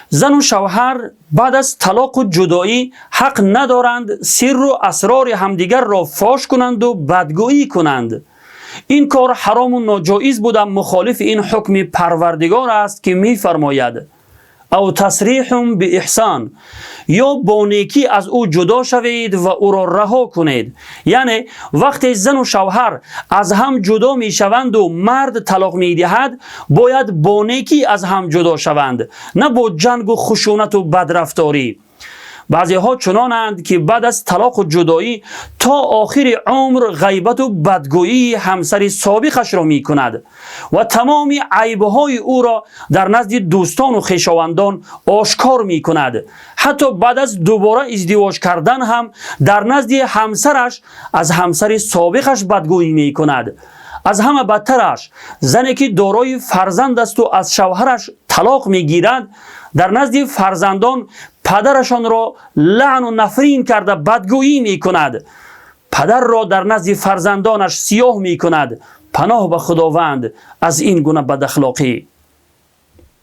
Зану шавҳар баъд аз талоқу ҷудоӣ ҳақ надоранд сирру асрори ҳамдигарро фош кунанду бадгӯӣ кунанд. Ин кор ҳарому ноҷоиз буда, мухолифи ин ҳукми Парвардигор аст, ки мефармояд: أو تسريح بإحسان, ё бо некӣ аз ӯ ҷудо шавед ва ӯро раҳо кунед. Яъне вақте зану шавҳар аз ҳам ҷудо мешаванду мард талоқ медиҳад, бояд бо некӣ аз ҳам ҷудо шаванд, на бо ҷангу хушунату бадрафторӣ. Баъзеҳо чунонанд, ки баъд аз талоқу ҷудоӣ то охири умр ғайбату бадгӯии ҳамсари собиқашро мекунад ва тамоми айбҳои ӯро дар назди дӯстону хешовандон ошкор мекунад. Ҳатто баъд аз дубора издивоҷ кардан ҳам дар назди ҳамсараш аз ҳамсари собиқаш бадгӯӣ мекунад. Аз ҳама бадтараш, зане ки дорои фарзанд асту аз шавҳараш талоқ мегирад, дар назди фарзандон падарашонро лаъну нафрин карда бадгӯӣ мекунад, падарро дар назди фарзандонаш сиёҳ мекунад. Паноҳ ба Худованд аз ин гуна бадахлоқӣ.